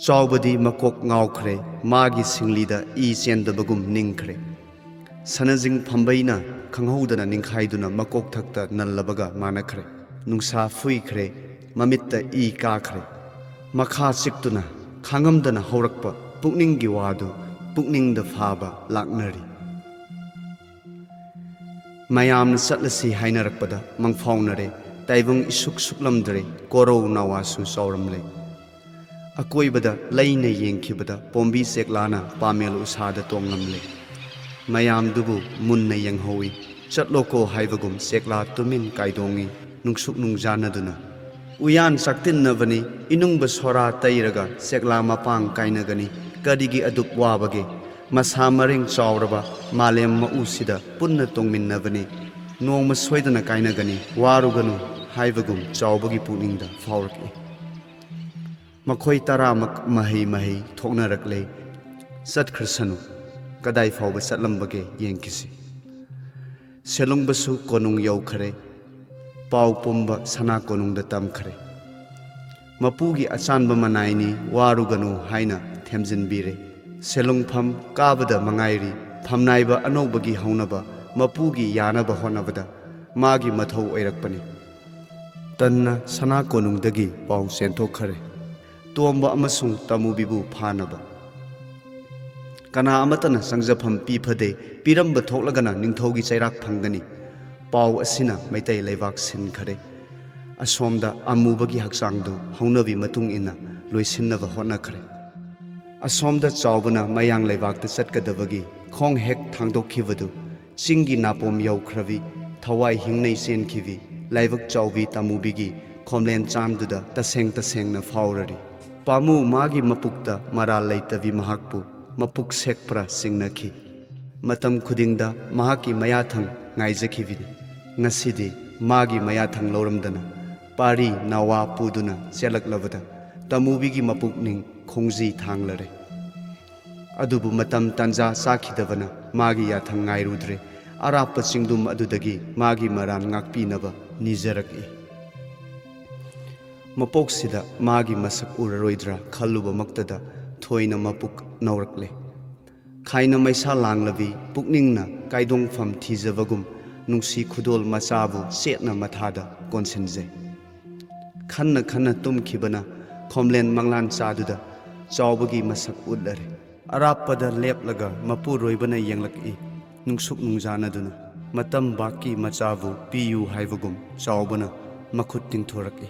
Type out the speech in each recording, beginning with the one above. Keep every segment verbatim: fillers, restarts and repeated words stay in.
ꯆꯥꯎꯕꯗꯤ ꯃꯀꯣꯛ ꯉꯥꯎꯈ꯭ꯔꯦ, ꯃꯥꯒꯤ ꯁꯤꯡꯂꯤꯗ ꯏ ꯆꯦꯟꯗꯕꯒꯨꯝ ꯅꯤꯡꯈ꯭ꯔꯦ꯫ ꯁꯅꯥꯖꯤꯡ ꯐꯝꯕꯩꯅ ꯈꯪꯍꯧꯗꯅ ꯅꯤꯡꯈꯥꯏꯗꯨꯅ ꯃꯀꯣꯛ ꯊꯛꯇ ꯅꯜꯂꯕꯒ ꯃꯥꯟꯅꯈ꯭ꯔꯦ꯫ ꯅꯨꯡꯁꯥ ꯐꯨꯏꯈ꯭ꯔꯦ, ꯃꯃꯤꯠꯇ ꯏ ꯀꯥꯈ꯭ꯔꯦ꯫ ꯃꯈꯥ ꯆꯤꯛꯇꯨꯅ ꯈꯥꯡꯉꯝꯗꯅ ꯍꯧꯔꯛꯄ ꯄꯨꯛꯅꯤꯡꯒꯤ ꯋꯥꯗꯨ ꯄꯨꯛꯅꯤꯡꯗ ꯐꯥꯕ ꯂꯥꯛꯅꯔꯤ꯫ ꯃꯌꯥꯝꯅ ꯆꯠꯂꯁꯤ ꯍꯥꯏꯅꯔꯛꯄꯗ ꯃꯪꯐꯥꯎꯅꯔꯦ꯫ ꯇꯥꯏꯕꯪ ꯏꯁꯨꯛ ꯁꯨꯛꯂꯝꯗ꯭ꯔꯦ, ꯀꯣꯔꯧ ꯅꯥꯋꯥꯁꯨ ꯆꯥꯎꯔꯝꯂꯦ꯫ ꯑꯀꯣꯏꯕꯗ ꯂꯩꯅ ꯌꯦꯡꯈꯤꯕꯗ ꯄꯣꯝꯕꯤ ꯆꯦꯛꯂꯥꯅ ꯄꯥꯃꯦꯜ ꯎꯁꯥꯗ ꯇꯣꯡꯂꯝꯂꯦ꯫ ꯃꯌꯥꯝꯗꯨꯕꯨ ꯃꯨꯟꯅ ꯌꯦꯡꯍꯧꯏ꯫ ꯆꯠꯂꯣꯀꯣ ꯍꯥꯏꯕꯒꯨꯝ ꯆꯦꯛꯂꯥ ꯇꯨꯃꯤꯟ ꯀꯥꯏꯗꯣꯡꯏ, ꯅꯨꯡꯁꯨꯛ ꯅꯨꯡꯖꯥꯅꯗꯨꯅ꯫ ꯎꯌꯥꯟ ꯆꯥꯛꯇꯤꯟꯅꯕꯅꯤ, ꯏꯅꯨꯡꯕ ꯁꯣꯔꯥ ꯇꯩꯔꯒ ꯆꯦꯛꯂꯥ ꯃꯄꯥꯡ ꯀꯥꯏꯅꯒꯅꯤ꯫ ꯀꯔꯤꯒꯤ ꯑꯗꯨꯛ ꯋꯥꯕꯒꯦ? ꯃꯁꯥ ꯃꯔꯦꯡ ꯆꯥꯎꯔꯕ ꯃꯥꯂꯦꯝ ꯃꯎꯁꯤꯗ ꯄꯨꯟꯅ ꯇꯣꯡꯃꯤꯟꯅꯕꯅꯤ꯫ ꯅꯣꯡꯃ ꯁꯣꯏꯗꯅ ꯀꯥꯏꯅꯒꯅꯤ, ꯋꯥꯔꯨꯒꯅꯨ ꯍꯥꯏꯕꯒꯨꯝ ꯆꯥꯎꯕꯒꯤ ꯄꯨꯛꯅꯤꯡꯗ ꯐꯥꯎꯔꯛꯏ꯫ ꯃꯈꯣꯏ ꯇꯔꯥꯃꯛ ꯃꯍꯩ ꯃꯍꯩ ꯊꯣꯛꯅꯔꯛꯂꯦ꯫ ꯆꯠꯈ꯭ꯔꯁꯅꯨ, ꯀꯗꯥꯏ ꯐꯥꯎꯕ ꯆꯠꯂꯝꯕꯒꯦ ꯌꯦꯡꯈꯤꯁꯤ꯫ ꯁꯦꯂꯨꯡꯕꯁꯨ ꯀꯣꯅꯨꯡ ꯌꯧꯈꯔꯦ꯫ ꯄꯥꯎ ꯄꯨꯝꯕ ꯁꯅꯥ ꯀꯣꯅꯨꯡꯗ ꯇꯝꯈ꯭ꯔꯦ꯫ ꯃꯄꯨꯒꯤ ꯑꯆꯥꯟꯕ ꯃꯅꯥꯏꯅꯤ, ꯋꯥꯔꯨꯒꯅꯨ ꯍꯥꯏꯅ ꯊꯦꯝꯖꯤꯟꯕꯤꯔꯦ꯫ ꯁꯦꯂꯨꯡꯐꯝ ꯀꯥꯕꯗ ꯃꯉꯥꯏꯔꯤ, ꯐꯝꯅꯥꯏꯕ ꯑꯅꯧꯕꯒꯤ ꯍꯧꯅꯕ ꯃꯄꯨꯒꯤ ꯌꯥꯅꯕ ꯍꯣꯠꯅꯕꯗ ꯃꯥꯒꯤ ꯃꯊꯧ ꯑꯣꯏꯔꯛꯄꯅꯤ꯫ ꯇꯟꯅ ꯁꯅꯥ ꯀꯣꯅꯨꯡꯗꯒꯤ ꯄꯥꯎ ꯆꯦꯟꯊꯣꯛꯈꯔꯦ꯫ ꯇꯣꯝꯕ ꯑꯃꯁꯨꯡ ꯇꯃꯨꯕꯤꯕꯨ ꯐꯥꯅꯕ꯫ ꯀꯅꯥ ꯑꯃꯠꯇꯅ ꯆꯪꯖꯐꯝ ꯄꯤꯐꯗꯦ, ꯄꯤꯔꯝꯕ ꯊꯣꯛꯂꯒꯅ ꯅꯤꯡꯊꯧꯒꯤ ꯆꯩꯔꯥꯛ ꯐꯪꯒꯅꯤ꯫ ꯄꯥꯎ ꯑꯁꯤꯅ ꯃꯩꯇꯩ ꯂꯩꯕꯥꯛ ꯁꯤꯟꯈꯔꯦ꯫ ꯑꯁꯣꯝꯗ ꯑꯃꯨꯕꯒꯤ ꯍꯛꯆꯥꯡꯗꯨ ꯍꯧꯅꯕꯤ ꯃꯇꯨꯡ ꯏꯟꯅ ꯂꯣꯏꯁꯤꯟꯅꯕ ꯍꯣꯠꯅꯈ꯭ꯔꯦ꯫ ꯑꯁꯣꯝꯗ ꯆꯥꯎꯕꯅ ꯃꯌꯥꯡ ꯂꯩꯕꯥꯛꯇ ꯆꯠꯀꯗꯕꯒꯤ ꯈꯣꯡ ꯍꯦꯛ ꯊꯥꯡꯗꯣꯛꯈꯤꯕꯗꯨ ꯆꯤꯡꯒꯤ ꯅꯥꯄꯣꯝ ꯌꯧꯈ꯭ꯔꯕꯤ, ꯊꯋꯥꯏ ꯍꯤꯡꯅꯩ ꯆꯦꯟꯈꯤꯕꯤ ꯂꯥꯏꯕꯛ ꯆꯥꯎꯕꯤ ꯇꯥꯃꯨꯕꯤꯒꯤ ꯈꯣꯝꯂꯦꯟ ꯆꯥꯝꯗꯨꯗ ꯇꯁꯦꯡ ꯇꯁꯦꯡꯅ ꯐꯥꯎꯔꯔꯤ꯫ ꯄꯥꯃꯨ ꯃꯥꯒꯤ ꯃꯄꯨꯛꯇ ꯃꯔꯥꯜ ꯂꯩꯇꯕꯤ ꯃꯍꯥꯛꯄꯨ ꯃꯄꯨꯛ ꯁꯦꯛꯄ꯭ꯔꯥ ꯆꯤꯡꯅꯈꯤ꯫ ꯃꯇꯝ ꯈꯨꯗꯤꯡꯗ ꯃꯍꯥꯛꯀꯤ ꯃꯌꯥꯊꯪ ꯉꯥꯏꯖꯈꯤꯕꯤꯅꯤ꯫ ꯉꯁꯤꯗꯤ ꯃꯥꯒꯤ ꯃꯌꯥꯊꯪ ꯂꯧꯔꯝꯗꯅ ꯄꯥꯔꯤ ꯅꯥꯋꯥ ꯄꯨꯗꯨꯅ ꯆꯦꯜꯂꯛꯂꯕꯗ ꯇꯥꯃꯨꯕꯤꯒꯤ ꯃꯄꯨꯛꯅꯤꯡ ꯈꯣꯡꯖꯤ ꯊꯥꯡꯂꯔꯦ꯫ ꯑꯗꯨꯕꯨ ꯃꯇꯝ ꯇꯥꯟꯖꯥ ꯆꯥꯈꯤꯗꯕꯅ ꯃꯥꯒꯤ ꯌꯥꯊꯪ ꯉꯥꯏꯔꯨꯗ꯭ꯔꯦ꯫ ꯑꯔꯥꯞꯄ ꯆꯤꯡꯗꯨꯝ ꯑꯗꯨꯗꯒꯤ ꯃꯥꯒꯤ ꯃꯔꯥꯟ ꯉꯥꯛꯄꯤꯅꯕ ꯅꯤꯖꯔꯛꯏ꯫ ꯃꯄꯣꯛꯁꯤꯗ ꯃꯥꯒꯤ ꯃꯁꯛ ꯎꯔꯔꯣꯏꯗ꯭ꯔꯥ ꯈꯜꯂꯨꯕꯃꯛꯇꯗ ꯊꯣꯏꯅ ꯃꯄꯨꯛ ꯅꯧꯔꯛꯂꯦ꯫ ꯈꯥꯏꯅ ꯃꯩꯁꯥ ꯂꯥꯡꯂꯕꯤ ꯄꯨꯛꯅꯤꯡꯅ ꯀꯥꯏꯗꯣꯡꯐꯝ ꯊꯤꯖꯕꯒꯨꯝ ꯅꯨꯡꯁꯤ ꯈꯨꯗꯣꯜ ꯃꯆꯥꯕꯨ ꯆꯦꯠꯅ ꯃꯊꯥꯗ ꯀꯣꯟꯁꯤꯟꯖꯩ꯫ ꯈꯟꯅ ꯈꯟꯅ ꯇꯨꯝꯈꯤꯕꯅ ꯈꯣꯝꯂꯦꯟ ꯃꯪꯂꯥꯟ ꯆꯥꯗꯨꯗ ꯆꯥꯎꯕꯒꯤ ꯃꯁꯛ ꯎꯠꯂꯔꯦ꯫ ꯑꯔꯥꯞꯄꯗ ꯂꯦꯞꯂꯒ ꯃꯄꯨꯔꯣꯏꯕꯅ ꯌꯦꯡꯂꯛꯏ, ꯅꯨꯡꯁꯨꯛ ꯅꯨꯡꯖꯥꯅꯗꯨꯅ꯫ ꯃꯇꯝ ꯕꯥꯛꯀꯤ ꯃꯆꯥꯕꯨ ꯄꯤꯌꯨ ꯍꯥꯏꯕꯒꯨꯝ ꯆꯥꯎꯕꯅ ꯃꯈꯨꯠ ꯇꯤꯡꯊꯣꯔꯛꯏ꯫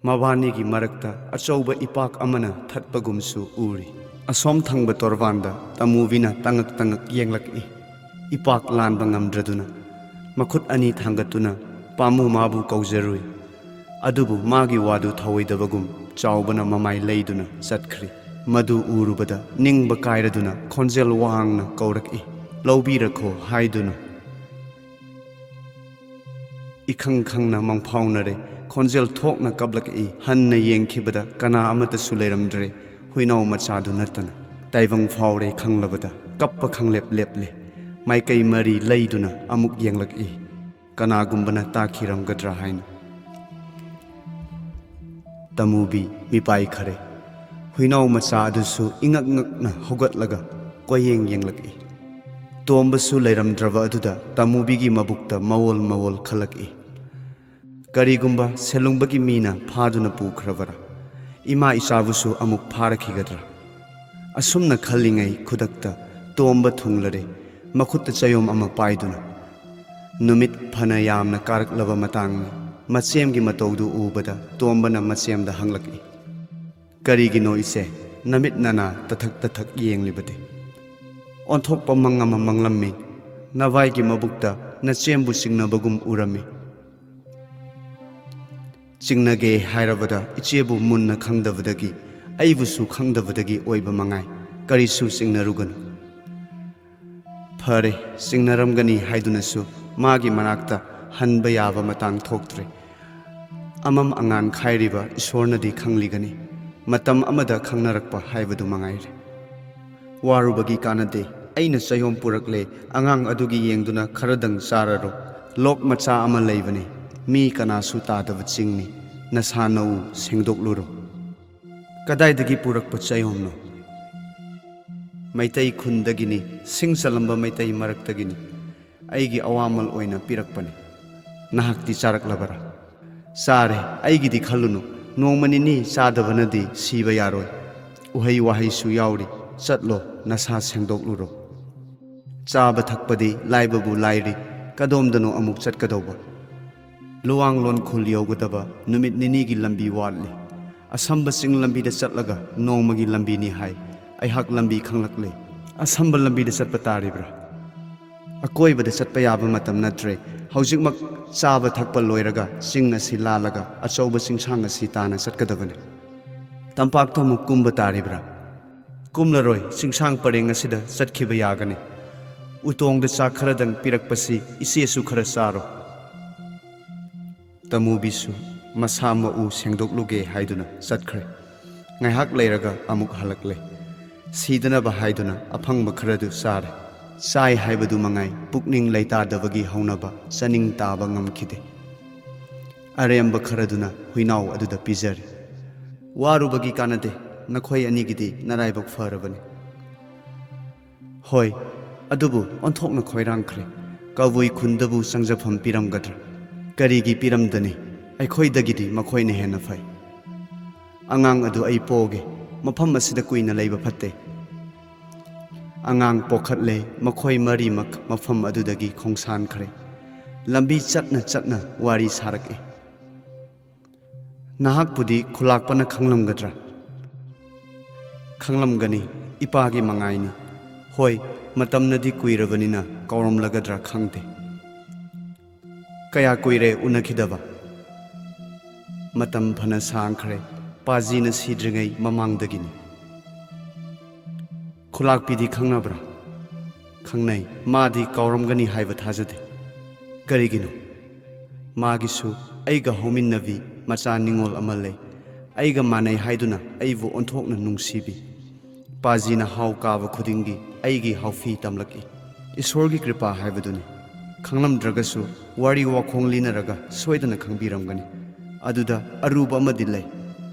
ꯃꯕꯥꯅꯤꯒꯤ ꯃꯔꯛꯇ ꯑꯆꯧꯕ ꯏꯄꯥꯛ ꯑꯃꯅ ꯊꯠꯄꯒꯨꯝꯁꯨ ꯎꯔꯤ꯫ ꯑꯁꯣꯝ ꯊꯪꯕ ꯇꯣꯔꯕꯥꯟꯗ ꯇꯃꯨꯕꯤꯅ ꯇꯉꯛ ꯇꯉꯛ ꯌꯦꯡꯂꯛꯏ꯫ ꯏꯄꯥꯛ ꯂꯥꯟꯕ ꯉꯝꯗ꯭ꯔꯗꯨꯅ ꯃꯈꯨꯠ ꯑꯅꯤ ꯊꯥꯡꯒꯠꯇꯨꯅ ꯄꯥꯝꯃꯨ ꯃꯥꯕꯨ ꯀꯧꯖꯔꯨꯏ꯫ ꯑꯗꯨꯕꯨ ꯃꯥꯒꯤ ꯋꯥꯗꯨ ꯊꯧꯑꯣꯏꯗꯕꯒꯨꯝ ꯆꯥꯎꯕꯅ ꯃꯃꯥꯏ ꯂꯩꯗꯨꯅ ꯆꯠꯈ꯭ꯔꯤ꯫ ꯃꯗꯨ ꯎꯔꯨꯕꯗ ꯅꯤꯡꯕ ꯀꯥꯏꯔꯗꯨꯅ ꯈꯣꯟꯖꯦꯜ ꯋꯥꯡꯅ ꯀꯧꯔꯛꯏ, "ꯂꯧꯕꯤꯔꯈꯣ" ꯍꯥꯏꯗꯨꯅ꯫ ꯏꯈꯪ ꯈꯪꯅ ꯃꯪꯐꯥꯎꯅꯔꯦ꯫ ꯈꯣꯟꯖꯦꯜ ꯊꯣꯛꯅ ꯀꯞꯂꯛꯏ꯫ ꯍꯟꯅ ꯌꯦꯡꯈꯤꯕꯗ ꯀꯅꯥ ꯑꯃꯠꯇꯁꯨ ꯂꯩꯔꯝꯗ꯭ꯔꯦ, ꯍꯨꯏꯅꯥꯎ ꯃꯆꯥꯗꯨ ꯅꯠꯇꯅ꯫ ꯇꯥꯏꯕꯪ ꯐꯥꯎꯔꯦ ꯈꯪꯂꯕꯗ ꯀꯞꯄ ꯈꯪꯂꯦꯞ ꯂꯦꯞꯂꯦ꯫ ꯃꯥꯏꯀꯩ ꯃꯔꯤ ꯂꯩꯗꯨꯅ ꯑꯃꯨꯛ ꯌꯦꯡꯂꯛꯏ, ꯀꯅꯥꯒꯨꯝꯕꯅ ꯇꯥꯈꯤꯔꯝꯒꯗ꯭ꯔꯥ ꯍꯥꯏꯅ꯫ ꯇꯃꯨꯕꯤ ꯃꯤꯄꯥꯏꯈꯔꯦ꯫ ꯍꯨꯏꯅꯥꯎ ꯃꯆꯥ ꯑꯗꯨꯁꯨ ꯏꯉꯛ ꯉꯛꯅ ꯍꯧꯒꯠꯂꯒ ꯀꯣꯏꯌꯦꯡ ꯌꯦꯡꯂꯛꯏ꯫ ꯇꯣꯝꯕꯁꯨ ꯂꯩꯔꯝꯗ꯭ꯔꯕ ꯑꯗꯨꯗ ꯇꯃꯨꯕꯤꯒꯤ ꯃꯕꯨꯛꯇ ꯃꯋꯣꯜ ꯃꯋꯣꯜ ꯈꯜꯂꯛꯏ꯫ ꯀꯔꯤꯒꯨꯝꯕ ꯁꯦꯂꯨꯡꯕꯒꯤ ꯃꯤꯅ ꯐꯥꯗꯨꯅ ꯄꯨꯈ꯭ꯔꯕꯔꯥ? ꯏꯃꯥ ꯏꯆꯥꯕꯨꯁꯨ ꯑꯃꯨꯛ ꯐꯥꯔꯛꯈꯤꯒꯗ꯭ꯔꯥ? ꯑꯁꯨꯝꯅ ꯈꯜꯂꯤꯉꯩ ꯈꯨꯗꯛꯇ ꯇꯣꯝꯕ ꯊꯨꯡꯂꯔꯦ, ꯃꯈꯨꯠꯇ ꯆꯌꯣꯝ ꯑꯃ ꯄꯥꯏꯗꯨꯅ꯫ ꯅꯨꯃꯤꯠ ꯐꯅ ꯌꯥꯝꯅ ꯀꯥꯔꯛꯂꯕ ꯃꯇꯥꯡꯅꯤ꯫ ꯃꯆꯦꯝꯒꯤ ꯃꯇꯧꯗꯨ ꯎꯕꯗ ꯇꯣꯝꯕꯅ ꯃꯆꯦꯝꯗ ꯍꯪꯂꯛꯏ, "ꯀꯔꯤꯒꯤꯅꯣ ꯏꯆꯦ, ꯅꯃꯤꯠ ꯅꯅꯥ ꯇꯊꯛ ꯇꯊꯛ ꯌꯦꯡꯂꯤꯕꯗꯤ?" "ꯑꯣꯟꯊꯣꯛꯄ ꯃꯪ ꯑꯃ ꯃꯪꯂꯝꯃꯤ꯫ ꯅꯚꯥꯏꯒꯤ ꯃꯕꯨꯛꯇ ꯅꯆꯦꯝꯕꯨ ꯆꯤꯡꯅꯕꯒꯨꯝ ꯎꯔꯝꯃꯤ꯫ ꯆꯤꯡꯅꯒꯦ ꯍꯥꯏꯔꯕꯗ ꯏꯆꯦꯕꯨ ꯃꯨꯟꯅ ꯈꯪꯗꯕꯗꯒꯤ, ꯑꯩꯕꯨꯁꯨ ꯈꯪꯗꯕꯗꯒꯤ ꯑꯣꯏꯕ ꯃꯉꯥꯏ꯫ ꯀꯔꯤꯁꯨ ꯆꯤꯡꯅꯔꯨꯒꯅꯨ꯫" ꯐꯔꯦ, ꯆꯤꯡꯅꯔꯝꯒꯅꯤ ꯍꯥꯏꯗꯨꯅꯁꯨ ꯃꯥꯒꯤ ꯃꯅꯥꯛꯇ ꯍꯟꯕ ꯌꯥꯕ ꯃꯇꯥꯡ ꯊꯣꯛꯇ꯭ꯔꯦ꯫ ꯑꯃꯝ ꯑꯉꯥꯟ ꯈꯥꯏꯔꯤꯕ ꯏꯁꯣꯔꯅꯗꯤ ꯈꯪꯂꯤꯒꯅꯤ꯫ ꯃꯇꯝ ꯑꯃꯗ ꯈꯪꯅꯔꯛꯄ ꯍꯥꯏꯕꯗꯨ ꯃꯉꯥꯏꯔꯦ꯫ "ꯋꯥꯔꯨꯕꯒꯤ ꯀꯥꯟꯅꯗꯦ꯫ ꯑꯩꯅ ꯆꯌꯣꯝ ꯄꯨꯔꯛꯂꯦ, ꯑꯉꯥꯡ ꯑꯗꯨꯒꯤ ꯌꯦꯡꯗꯨꯅ ꯈꯔꯗꯪ ꯆꯥꯔꯔꯣ꯫ ꯂꯣꯛ ꯃꯆꯥ ꯑꯃ ꯂꯩꯕꯅꯤ, ꯃꯤ ꯀꯅꯥꯁꯨ ꯇꯥꯗꯕ ꯆꯤꯡꯅꯤ꯫ ꯅꯁꯥ ꯅꯎ ꯁꯦꯡꯗꯣꯛꯂꯨꯔꯣ꯫" "ꯀꯗꯥꯏꯗꯒꯤ ꯄꯨꯔꯛꯄ ꯆꯌꯣꯝꯅꯣ?" "ꯃꯩꯇꯩ ꯈꯨꯟꯗꯒꯤꯅꯤ, ꯁꯤꯡ ꯆꯜꯂꯝꯕ ꯃꯩꯇꯩ ꯃꯔꯛꯇꯒꯤꯅꯤ꯫ ꯑꯩꯒꯤ ꯑꯋꯥꯃꯜ ꯑꯣꯏꯅ ꯄꯤꯔꯛꯄꯅꯤ꯫" "ꯅꯍꯥꯛꯇꯤ ꯆꯥꯔꯛꯂꯕꯔꯥ?" "ꯆꯥꯔꯦ, ꯑꯩꯒꯤꯗꯤ ꯈꯜꯂꯨꯅꯨ꯫ ꯅꯣꯡꯃ ꯅꯤꯅꯤ ꯆꯥꯗꯕꯅꯗꯤ ꯁꯤꯕ ꯌꯥꯔꯣꯏ꯫ ꯎꯍꯩ ꯋꯥꯍꯩꯁꯨ ꯌꯥꯎꯔꯤ꯫ ꯆꯠꯂꯣ, ꯅꯁꯥ ꯁꯦꯡꯗꯣꯛꯂꯨꯔꯣ꯫" ꯆꯥꯕ ꯊꯛꯄꯗꯤ ꯂꯥꯏꯕꯕꯨ ꯂꯥꯏꯔꯤ, ꯀꯗꯣꯝꯗꯅꯣ ꯑꯃꯨꯛ ꯆꯠꯀꯗꯧꯕ? ꯂꯨꯋꯥꯡꯂꯣꯟ ꯈꯨꯜ ꯌꯧꯒꯗꯕ ꯅꯨꯃꯤꯠ ꯅꯤꯅꯤꯒꯤ ꯂꯝꯕꯤ ꯋꯥꯠꯂꯤ꯫ ꯑꯁꯝꯕ ꯆꯤꯡ ꯂꯝꯕꯤꯗ ꯆꯠꯂꯒ ꯅꯣꯡꯃꯒꯤ ꯂꯝꯕꯤꯅꯤ ꯍꯥꯏ꯫ ꯑꯩꯍꯥꯛ ꯂꯝꯕꯤ ꯈꯪꯂꯛꯂꯦ꯫ ꯑꯁꯝꯕ ꯂꯝꯕꯤꯗ ꯆꯠꯄ ꯇꯥꯔꯤꯕ꯭ꯔꯥ? ꯑꯀꯣꯏꯕꯗ ꯆꯠꯄ ꯌꯥꯕ ꯃꯇꯝ ꯅꯠꯇ꯭ꯔꯦ꯫ ꯍꯧꯖꯤꯛꯃꯛ ꯆꯥꯕ ꯊꯛꯄ ꯂꯣꯏꯔꯒ ꯆꯤꯡ ꯑꯁꯤ ꯂꯥꯜꯂꯒ ꯑꯆꯧꯕ ꯆꯤꯡꯁꯥꯡ ꯑꯁꯤ ꯇꯥꯅ ꯆꯠꯀꯗꯕꯅꯤ꯫ ꯇꯝꯄꯥꯛꯇ ꯑꯃꯨꯛ ꯀꯨꯝꯕ ꯇꯥꯔꯤꯕ꯭ꯔꯥ? ꯀꯨꯝꯂꯔꯣꯏ, ꯆꯤꯡꯁꯥꯡ ꯄꯔꯦꯡ ꯑꯁꯤꯗ ꯆꯠꯈꯤꯕ ꯌꯥꯒꯅꯤ꯫ ꯎꯇꯣꯡꯗ ꯆꯥꯛ ꯈꯔꯗꯪ ꯄꯤꯔꯛꯄꯁꯤ ꯏꯆꯦꯁꯨ ꯈꯔ ꯆꯥꯔꯣ꯫ ꯇꯃꯨꯕꯤꯁꯨ ꯃꯁꯥ ꯃꯎ ꯁꯦꯡꯗꯣꯛꯂꯨꯒꯦ ꯍꯥꯏꯗꯨꯅ ꯆꯠꯈ꯭ꯔꯦ꯫ ꯉꯥꯏꯍꯥꯛ ꯂꯩꯔꯒ ꯑꯃꯨꯛ ꯍꯜꯂꯛꯂꯦ꯫ ꯁꯤꯗꯅꯕ ꯍꯥꯏꯗꯨꯅ ꯑꯐꯪꯕ ꯈꯔꯗꯨ ꯆꯥꯔꯦ꯫ ꯆꯥꯏ ꯍꯥꯏꯕꯗꯨ ꯃꯉꯥꯏ, ꯄꯨꯛꯅꯤꯡ ꯂꯩꯇꯥꯗꯕꯒꯤ ꯍꯧꯅꯕ ꯆꯥꯅꯤꯡ ꯇꯥꯕ ꯉꯝꯈꯤꯗꯦ꯫ ꯑꯔꯦꯝꯕ ꯈꯔꯗꯨꯅ ꯍꯨꯏꯅꯥꯎ ꯑꯗꯨꯗ ꯄꯤꯖꯔꯦ꯫ "ꯋꯥꯔꯨꯕꯒꯤ ꯀꯥꯟꯅꯗꯦ, ꯅꯈꯣꯏ ꯑꯅꯤꯒꯤꯗꯤ ꯅꯔꯥꯏꯕꯛ ꯐꯔꯕꯅꯤ꯫" "ꯍꯣꯏ, ꯑꯗꯨꯕꯨ ꯑꯣꯟꯊꯣꯛꯅ ꯈꯣꯏꯔꯥꯡꯈ꯭ꯔꯦ꯫ ꯀꯕꯨꯏ ꯈꯨꯟꯗꯕꯨ ꯆꯪꯖꯐꯝ ꯄꯤꯔꯝꯒꯗ꯭ꯔꯥ? ꯀꯔꯤꯒꯤ ꯄꯤꯔꯝꯗꯅꯤ? ꯑꯩꯈꯣꯏꯗꯒꯤꯗꯤ ꯃꯈꯣꯏꯅ ꯍꯦꯟꯅ ꯐꯩ꯫ ꯑꯉꯥꯡ ꯑꯗꯨ ꯑꯩ ꯄꯣꯛꯒꯦ꯫ ꯃꯐꯝ ꯑꯁꯤꯗ ꯀꯨꯏꯅ ꯂꯩꯕ ꯐꯠꯇꯦ꯫" ꯑꯉꯥꯡ ꯄꯣꯛꯈꯠꯂꯦ꯫ ꯃꯈꯣꯏ ꯃꯔꯤꯃꯛ ꯃꯐꯝ ꯑꯗꯨꯗꯒꯤ ꯈꯣꯡꯁꯥꯟꯈ꯭ꯔꯦ꯫ ꯂꯝꯕꯤ ꯆꯠꯅ ꯆꯠꯅ ꯋꯥꯔꯤ ꯁꯥꯔꯛꯏ꯫ "ꯅꯍꯥꯛꯄꯨꯗꯤ ꯈꯨꯂꯥꯛꯄꯅ ꯈꯪꯂꯝꯒꯗ꯭ꯔꯥ?" "ꯈꯪꯂꯝꯒꯅꯤ, ꯏꯄꯥꯒꯤ ꯃꯉꯥꯏꯅꯤ꯫ ꯍꯣꯏ, ꯃꯇꯝꯅꯗꯤ ꯀꯨꯏꯔꯕꯅꯤꯅ ꯀꯥꯎꯔꯝꯂꯒꯗ꯭ꯔꯥ ꯈꯪꯗꯦ꯫" "ꯀꯌꯥ ꯀꯨꯏꯔꯦ ꯎꯅꯈꯤꯗꯕ?" "ꯃꯇꯝ ꯐꯅ ꯁꯥꯡꯈ꯭ꯔꯦ, ꯄꯥꯖꯤꯅ ꯁꯤꯗ꯭ꯔꯤꯉꯩ ꯃꯃꯥꯡꯗꯒꯤꯅꯤ꯫" "ꯈꯨꯂꯥꯛꯄꯤꯗꯤ ꯈꯪꯅꯕ꯭ꯔꯥ?" "ꯈꯪꯅꯩ, ꯃꯥꯗꯤ ꯀꯥꯎꯔꯝꯒꯅꯤ ꯍꯥꯏꯕ ꯊꯥꯖꯗꯦ꯫" "ꯀꯔꯤꯒꯤꯅꯣ?" "ꯃꯥꯒꯤꯁꯨ ꯑꯩꯒ ꯍꯧꯃꯤꯟꯅꯕꯤ ꯃꯆꯥ ꯅꯤꯉꯣꯜ ꯑꯃ ꯂꯩ꯫ ꯑꯩꯒ ꯃꯥꯟꯅꯩ ꯍꯥꯏꯗꯨꯅ ꯑꯩꯕꯨ ꯑꯣꯟꯊꯣꯛꯅ ꯅꯨꯡꯁꯤꯕꯤ꯫ ꯄꯥꯖꯤꯅ ꯍꯥꯎ ꯀꯥꯕ ꯈꯨꯗꯤꯡꯒꯤ ꯑꯩꯒꯤ ꯍꯥꯎꯐꯤ ꯇꯝꯂꯛꯏ꯫ ꯏꯁꯣꯔꯒꯤ ꯀ꯭ꯔꯤꯄꯥ ꯍꯥꯏꯕꯗꯨꯅꯤ꯫ ꯈꯪꯂꯝꯗ꯭ꯔꯒꯁꯨ ꯋꯥꯔꯤ ꯋꯥꯈꯣꯡ ꯂꯤꯅꯔꯒ ꯁꯣꯏꯗꯅ ꯈꯪꯕꯤꯔꯝꯒꯅꯤ꯫ ꯑꯗꯨꯗ ꯑꯔꯨꯕ ꯑꯃꯗꯤ ꯂꯩ꯫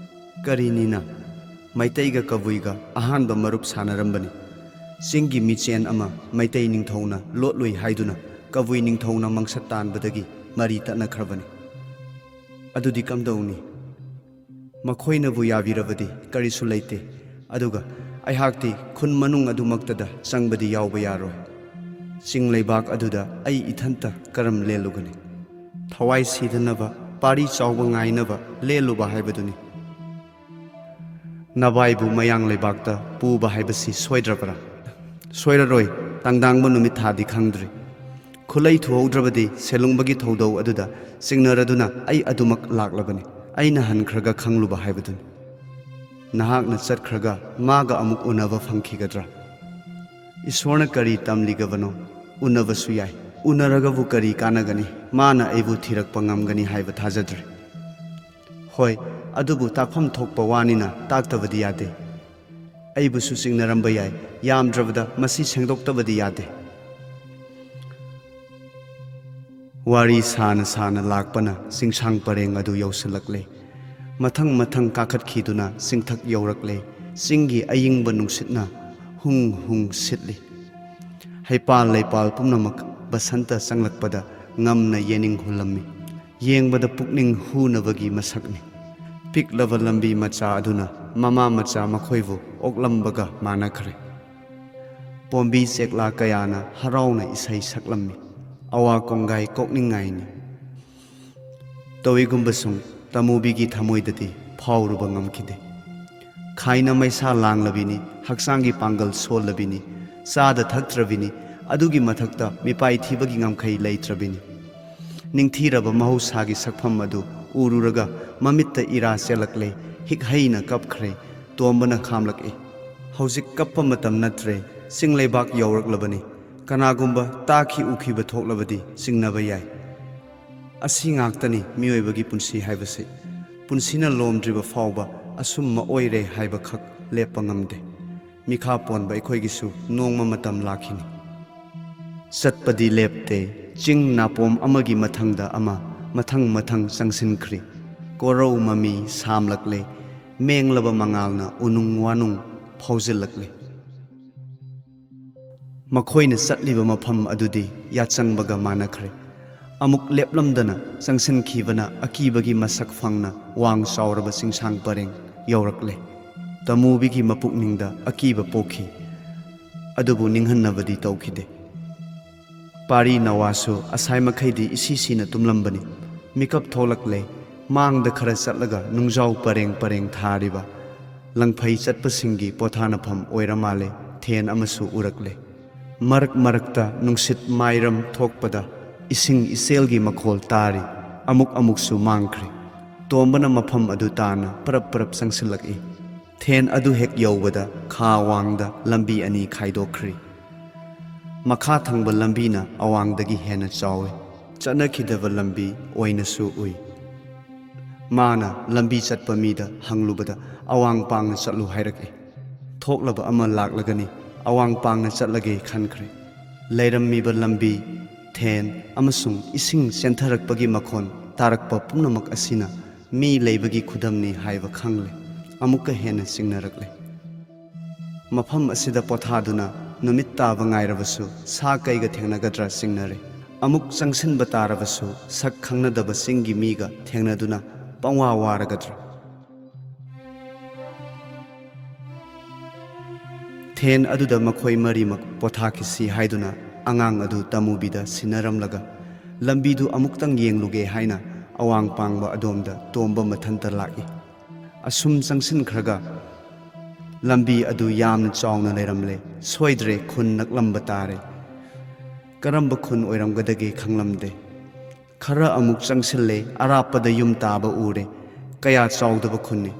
ꯀꯔꯤꯅꯤꯅ? ꯃꯩꯇꯩꯒ ꯀꯕꯨꯏꯒ ꯑꯍꯥꯟꯕ ꯃꯔꯨꯞ ꯁꯥꯟꯅꯔꯝꯕꯅꯤ꯫ ꯆꯤꯡꯒꯤ ꯃꯤꯆꯦꯟ ꯑꯃ ꯃꯩꯇꯩ ꯅꯤꯡꯊꯧꯅ ꯂꯣꯠꯂꯨꯏ ꯍꯥꯏꯗꯨꯅ ꯀꯕꯨꯏ ꯅꯤꯡꯊꯧꯅ ꯃꯪꯁꯠ ꯇꯥꯟꯕꯗꯒꯤ ꯃꯔꯤ ꯇꯠꯅꯈ꯭ꯔꯕꯅꯤ꯫ ꯑꯗꯨꯗꯤ ꯀꯝꯗꯧꯅꯤ? ꯃꯈꯣꯏꯅꯕꯨ ꯌꯥꯕꯤꯔꯕꯗꯤ ꯀꯔꯤꯁꯨ ꯂꯩꯇꯦ꯫ ꯑꯗꯨꯒ ꯑꯩꯍꯥꯛꯇꯤ ꯈꯨꯟ ꯃꯅꯨꯡ ꯑꯗꯨꯃꯛꯇꯗ ꯆꯪꯕꯗꯤ ꯌꯥꯎꯕ ꯌꯥꯔꯣꯏ꯫ ꯆꯤꯡ ꯂꯩꯕꯥꯛ ꯑꯗꯨꯗ ꯑꯩ ꯏꯊꯟꯇ ꯀꯔꯝ ꯂꯦꯜꯂꯨꯒꯅꯤ? ꯊꯋꯥꯏ ꯁꯤꯗꯅꯕ, ꯄꯥꯔꯤ ꯆꯥꯎꯕ ꯉꯥꯏꯅꯕ ꯂꯦꯜꯂꯨꯕ ꯍꯥꯏꯕꯗꯨꯅꯤ꯫ ꯅꯚꯥꯏꯕꯨ ꯃꯌꯥꯡ ꯂꯩꯕꯥꯛꯇ ꯄꯨꯕ ꯍꯥꯏꯕꯁꯤ ꯁꯣꯏꯗ꯭ꯔꯕ꯭ꯔꯥ? ꯁꯣꯏꯔꯔꯣꯏ, ꯇꯪꯗꯥꯡꯕ ꯅꯨꯃꯤꯠ ꯊꯥꯗꯤ ꯈꯪꯗ꯭ꯔꯤ꯫ ꯈꯨꯂꯩ ꯊꯨꯍꯧꯗ꯭ꯔꯕꯗꯤ ꯁꯦꯂꯨꯡꯕꯒꯤ ꯊꯧꯗꯧ ꯑꯗꯨꯗ ꯆꯤꯡꯅꯔꯗꯨꯅ ꯑꯩ ꯑꯗꯨꯃꯛ ꯂꯥꯛꯂꯕꯅꯤ꯫ ꯑꯩꯅ ꯍꯟꯈ꯭ꯔꯒ ꯈꯪꯂꯨꯕ ꯍꯥꯏꯕꯗꯨꯅꯤ꯫ ꯅꯍꯥꯛꯅ ꯆꯠꯈ꯭ꯔꯒ ꯃꯥꯒ ꯑꯃꯨꯛ ꯎꯅꯕ ꯐꯪꯈꯤꯒꯗ꯭ꯔꯥ? ꯏꯁꯣꯔꯅ ꯀꯔꯤ ꯇꯝꯂꯤꯒꯕꯅꯣ? ꯎꯅꯕꯁꯨ ꯌꯥꯏ꯫ ꯎꯅꯔꯒꯕꯨ ꯀꯔꯤ ꯀꯥꯟꯅꯒꯅꯤ? ꯃꯥꯅ ꯑꯩꯕꯨ ꯊꯤꯔꯛꯄ ꯉꯝꯒꯅꯤ ꯍꯥꯏꯕ ꯊꯥꯖꯗ꯭ꯔꯦ꯫ ꯍꯣꯏ, ꯑꯗꯨꯕꯨ ꯇꯥꯛꯐꯝ ꯊꯣꯛꯄ ꯋꯥꯅꯤꯅ ꯇꯥꯛꯇꯕꯗꯤ ꯌꯥꯗꯦ꯫ ꯑꯩꯕꯨꯁꯨ ꯆꯤꯡꯅꯔꯝꯕ ꯌꯥꯏ꯫ ꯌꯥꯝꯗ꯭ꯔꯕꯗ ꯃꯁꯤ ꯁꯦꯡꯗꯣꯛꯇꯕꯗꯤ ꯌꯥꯗꯦ꯫ ꯋꯥꯔꯤ ꯁꯥꯅ ꯁꯥꯅ ꯂꯥꯛꯄꯅ ꯆꯤꯡꯁꯥꯡ ꯄꯔꯦꯡ ꯑꯗꯨ ꯌꯧꯁꯤꯜꯂꯛꯂꯦ꯫ ꯃꯊꯪ ꯃꯊꯪ ꯀꯥꯈꯠꯈꯤꯗꯨꯅ ꯆꯤꯡꯊꯛ ꯌꯧꯔꯛꯂꯦ꯫ ꯆꯤꯡꯒꯤ ꯑꯏꯪꯕ ꯅꯨꯡꯁꯤꯠꯅ ꯍꯨꯡ ꯍꯨꯡ ꯁꯤꯠꯂꯤ꯫ ꯍꯩꯄꯥꯜ ꯂꯩꯄꯥꯜ ꯄꯨꯝꯅꯃꯛ ꯕꯁꯟꯇ ꯆꯪꯂꯛꯄꯗ ꯉꯝꯅ ꯌꯦꯅꯤꯡ ꯍꯨꯜꯂꯝꯃꯤ꯫ ꯌꯦꯡꯕꯗ ꯄꯨꯛꯅꯤꯡ ꯍꯨꯅꯕꯒꯤ ꯃꯁꯛꯅꯤ꯫ ꯄꯤꯛꯂꯕ ꯂꯝꯕꯤ ꯃꯆꯥ ꯑꯗꯨꯅ ꯃꯃꯥ ꯃꯆꯥ ꯃꯈꯣꯏꯕꯨ ꯑꯣꯛꯂꯝꯕꯒ ꯃꯥꯟꯅꯈ꯭ꯔꯦ꯫ ꯄꯣꯝꯕꯤ ꯆꯦꯛꯂꯥ ꯀꯌꯥꯅ ꯍꯔꯥꯎꯅ ꯏꯁꯩ ꯁꯛꯂꯝꯃꯤ꯫ ꯑꯋꯥ ꯀꯣꯡꯒꯥꯏ ꯀꯣꯛꯅꯤꯡꯉꯥꯏꯅꯤ꯫ ꯇꯧꯏꯒꯨꯝꯕꯁꯨꯡ ꯇꯃꯨꯕꯤꯒꯤ ꯊꯃꯣꯏꯗꯗꯤ ꯐꯥꯎꯔꯨꯕ ꯉꯝꯈꯤꯗꯦ꯫ ꯈꯥꯏꯅ ꯃꯩꯁꯥ ꯂꯥꯡꯂꯕꯤꯅꯤ, ꯍꯛꯆꯥꯡꯒꯤ ꯄꯥꯡꯒꯜ ꯁꯣꯜꯂꯕꯤꯅꯤ, ꯆꯥꯗ ꯊꯛꯇ꯭ꯔꯕꯤꯅꯤ, ꯑꯗꯨꯒꯤ ꯃꯊꯛꯇ ꯃꯤꯄꯥꯏ ꯊꯤꯕꯒꯤ ꯉꯝꯈꯩ ꯂꯩꯇ꯭ꯔꯕꯤꯅꯤ꯫ ꯅꯤꯡꯊꯤꯔꯕ ꯃꯍꯧꯁꯥꯒꯤ ꯁꯛꯐꯝ ꯑꯗꯨ ꯎꯔꯨꯔꯒ ꯃꯃꯤꯠꯇ ꯏꯔꯥ ꯆꯦꯜꯂꯛꯂꯦ, ꯍꯤꯛ ꯍꯩꯅ ꯀꯞꯈ꯭ꯔꯦ꯫ ꯇꯣꯝꯕꯅ ꯈꯥꯝꯂꯛꯏ꯫ ꯍꯧꯖꯤꯛ ꯀꯞꯄ ꯃꯇꯝ ꯅꯠꯇ꯭ꯔꯦ, ꯆꯤꯡ ꯂꯩꯕꯥꯛ ꯌꯧꯔꯛꯂꯕꯅꯤ꯫ ꯀꯅꯥꯒꯨꯝꯕ ꯇꯥꯈꯤ ꯎꯈꯤꯕ ꯊꯣꯛꯂꯕꯗꯤ ꯆꯤꯡꯅꯕ ꯌꯥꯏ꯫ ꯑꯁꯤ ꯉꯥꯛꯇꯅꯤ ꯃꯤꯑꯣꯏꯕꯒꯤ ꯄꯨꯟꯁꯤ ꯍꯥꯏꯕꯁꯤ꯫ ꯄꯨꯟꯁꯤꯅ ꯂꯣꯝꯗ꯭ꯔꯤꯕ ꯐꯥꯎꯕ ꯑꯁꯨꯝ ꯃꯑꯣꯏꯔꯦ ꯍꯥꯏꯕꯈꯛ ꯂꯦꯞꯄ ꯉꯝꯗꯦ꯫ ꯃꯤꯈꯥ ꯄꯣꯟꯕ ꯑꯩꯈꯣꯏꯒꯤꯁꯨ ꯅꯣꯡꯃ ꯃꯇꯝ ꯂꯥꯛꯈꯤꯅꯤ꯫ ꯆꯠꯄꯗꯤ ꯂꯦꯞꯇꯦ꯫ ꯆꯤꯡ ꯅꯥꯄꯣꯝ ꯑꯃꯒꯤ ꯃꯊꯪꯗ ꯑꯃ, ꯃꯊꯪ ꯃꯊꯪ ꯆꯪꯁꯤꯟꯈ꯭ꯔꯤ꯫ ꯀꯣꯔꯧ ꯃꯃꯤ ꯁꯥꯝꯂꯛꯂꯦ꯫ ꯃꯦꯡꯂꯕ ꯃꯉꯥꯜꯅ ꯎꯅꯨꯡ ꯋꯥꯅꯨꯡ ꯐꯥꯎꯖꯤꯜꯂꯛꯂꯦ꯫ ꯃꯈꯣꯏꯅ ꯆꯠꯂꯤꯕ ꯃꯐꯝ ꯑꯗꯨꯗꯤ ꯌꯥꯆꯪꯕꯒ ꯃꯥꯟꯅꯈ꯭ꯔꯦ꯫ ꯑꯃꯨꯛ ꯂꯦꯞꯂꯝꯗꯅ ꯆꯪꯁꯤꯟꯈꯤꯕꯅ ꯑꯀꯤꯕꯒꯤ ꯃꯁꯛ ꯐꯪꯅ ꯋꯥꯡ ꯆꯥꯎꯔꯕ ꯆꯤꯡꯁꯥꯡ ꯄꯔꯦꯡ ꯌꯧꯔꯛꯂꯦ꯫ ꯇꯃꯨꯕꯤꯒꯤ ꯃꯄꯨꯛꯅꯤꯡꯗ ꯑꯀꯤꯕ ꯄꯣꯛꯈꯤ꯫ ꯑꯗꯨꯕꯨ ꯅꯤꯡꯍꯟꯅꯕꯗꯤ ꯇꯧꯈꯤꯗꯦ꯫ ꯄꯥꯔꯤ ꯅꯋꯥꯁꯨ ꯑꯁꯥꯏ ꯃꯈꯩꯗꯤ ꯏꯁꯤ ꯁꯤꯅ ꯇꯨꯝꯂꯝꯕꯅꯤ꯫ ꯃꯤꯀꯞ ꯊꯣꯛꯂꯛꯂꯦ꯫ ꯃꯥꯡꯗ ꯈꯔ ꯆꯠꯂꯒ ꯅꯨꯡꯖꯥꯎ ꯄꯔꯦꯡ ꯄꯔꯦꯡ ꯊꯥꯔꯤꯕ ꯂꯪꯐꯩ ꯆꯠꯄꯁꯤꯡꯒꯤ ꯄꯣꯊꯥꯅꯐꯝ ꯑꯣꯏꯔ ꯃꯥꯜꯂꯦ꯫ ꯊꯦꯟ ꯑꯃꯁꯨ ꯎꯔꯛꯂꯦ꯫ ꯃꯔꯛ ꯃꯔꯛꯇ ꯅꯨꯡꯁꯤꯠ ꯃꯥꯏꯔꯝ ꯊꯣꯛꯄꯗ ꯏꯁꯤꯡ ꯏꯆꯦꯜꯒꯤ ꯃꯈꯣꯜ ꯇꯥꯔꯤ꯫ ꯑꯃꯨꯛ ꯑꯃꯨꯛꯁꯨ ꯃꯥꯡꯈ꯭ꯔꯦ꯫ ꯇꯣꯝꯕꯅ ꯃꯐꯝ ꯑꯗꯨ ꯇꯥꯅ ꯄꯔꯞ ꯄꯔꯞ ꯆꯪꯁꯤꯜꯂꯛꯏ꯫ ꯊꯦꯟ ꯑꯗꯨ ꯍꯦꯛ ꯌꯧꯕꯗ ꯈꯥ ꯋꯥꯡꯗ ꯂꯝꯕꯤ ꯑꯅꯤ ꯈꯥꯏꯗꯣꯛꯈ꯭ꯔꯤ꯫ ꯃꯈꯥ ꯊꯪꯕ ꯂꯝꯕꯤꯅ ꯑꯋꯥꯡꯗꯒꯤ ꯍꯦꯟꯅ ꯆꯥꯎꯏ꯫ ꯆꯠꯅꯈꯤꯗꯕ ꯂꯝꯕꯤ ꯑꯣꯏꯅꯁꯨ ꯎꯏ꯫ ꯃꯥꯅ ꯂꯝꯕꯤ ꯆꯠꯄ ꯃꯤꯗ ꯍꯪꯂꯨꯕꯗ ꯑꯋꯥꯡ ꯄꯥꯡꯅ ꯆꯠꯂꯨ ꯍꯥꯏꯔꯛꯏ꯫ ꯊꯣꯛꯂꯕ ꯑꯃ ꯂꯥꯛꯂꯒꯅꯤ꯫ ꯑꯋꯥꯡ ꯄꯥꯡꯅ ꯆꯠꯂꯒꯦ ꯈꯟꯈ꯭ꯔꯦ꯫ ꯂꯩꯔꯝꯃꯤꯕ ꯂꯝꯕꯤ, ꯊꯦꯟ ꯑꯃꯁꯨꯡ ꯏꯁꯤꯡ ꯆꯦꯟꯊꯔꯛꯄꯒꯤ ꯃꯈꯣꯟ ꯇꯥꯔꯛꯄ ꯄꯨꯝꯅꯃꯛ ꯑꯁꯤꯅ ꯃꯤ ꯂꯩꯕꯒꯤ ꯈꯨꯗꯝꯅꯤ ꯍꯥꯏꯕ ꯈꯪꯂꯦ꯫ ꯑꯃꯨꯛꯀ ꯍꯦꯟꯅ ꯆꯤꯡꯅꯔꯛꯂꯦ꯫ ꯃꯐꯝ ꯑꯁꯤꯗ ꯄꯣꯊꯥꯗꯨꯅ ꯅꯨꯃꯤꯠ ꯇꯥꯕ ꯉꯥꯏꯔꯕꯁꯨ ꯁꯥ ꯀꯩꯒ ꯊꯦꯡꯅꯒꯗ꯭ꯔꯥ ꯆꯤꯡꯅꯔꯦ꯫ ꯑꯃꯨꯛ ꯆꯪꯁꯤꯟꯕ ꯇꯥꯔꯕꯁꯨ ꯁꯛ ꯈꯪꯅꯗꯕ ꯆꯤꯡꯒꯤ ꯃꯤꯒ ꯊꯦꯡꯅꯗꯨꯅ ꯄꯪꯋꯥ ꯋꯥꯔꯒꯗ꯭ꯔꯥ? ꯊꯦꯟ ꯑꯗꯨꯗ ꯃꯈꯣꯏ ꯃꯔꯤꯃꯛ ꯄꯣꯊꯥꯈꯤꯁꯤ ꯍꯥꯏꯗꯨꯅ ꯑꯉꯥꯡ ꯑꯗꯨ ꯇꯃꯨꯕꯤꯗ ꯁꯤꯟꯅꯔꯝꯂꯒ ꯂꯝꯕꯤꯗꯨ ꯑꯃꯨꯛꯇꯪ ꯌꯦꯡꯂꯨꯒꯦ ꯍꯥꯏꯅ ꯑꯋꯥꯡ ꯄꯥꯡꯕ ꯑꯗꯣꯝꯗ ꯇꯣꯝꯕ ꯃꯊꯟꯇ ꯂꯥꯛꯏ꯫ ꯑꯁꯨꯝ ꯆꯪꯁꯤꯟꯈ꯭ꯔꯒ ꯂꯝꯕꯤ ꯑꯗꯨ ꯌꯥꯝꯅ ꯆꯥꯎꯅ ꯂꯩꯔꯝꯂꯦ꯫ ꯁꯣꯏꯗ꯭ꯔꯦ, ꯈꯨꯟ ꯅꯛꯂꯝꯕ ꯇꯥꯔꯦ꯫ ꯀꯔꯝꯕ ꯈꯨꯟ ꯑꯣꯏꯔꯝꯒꯗꯒꯦ ꯈꯪꯂꯝꯗꯦ꯫ ꯈꯔ ꯑꯃꯨꯛ ꯆꯪꯁꯤꯜꯂꯦ, ꯑꯔꯥꯞꯄꯗ ꯌꯨꯝ ꯇꯥꯕ ꯎꯔꯦ꯫ ꯀꯌꯥ ꯆꯥꯎꯗꯕ ꯈꯨꯟꯅꯤ꯫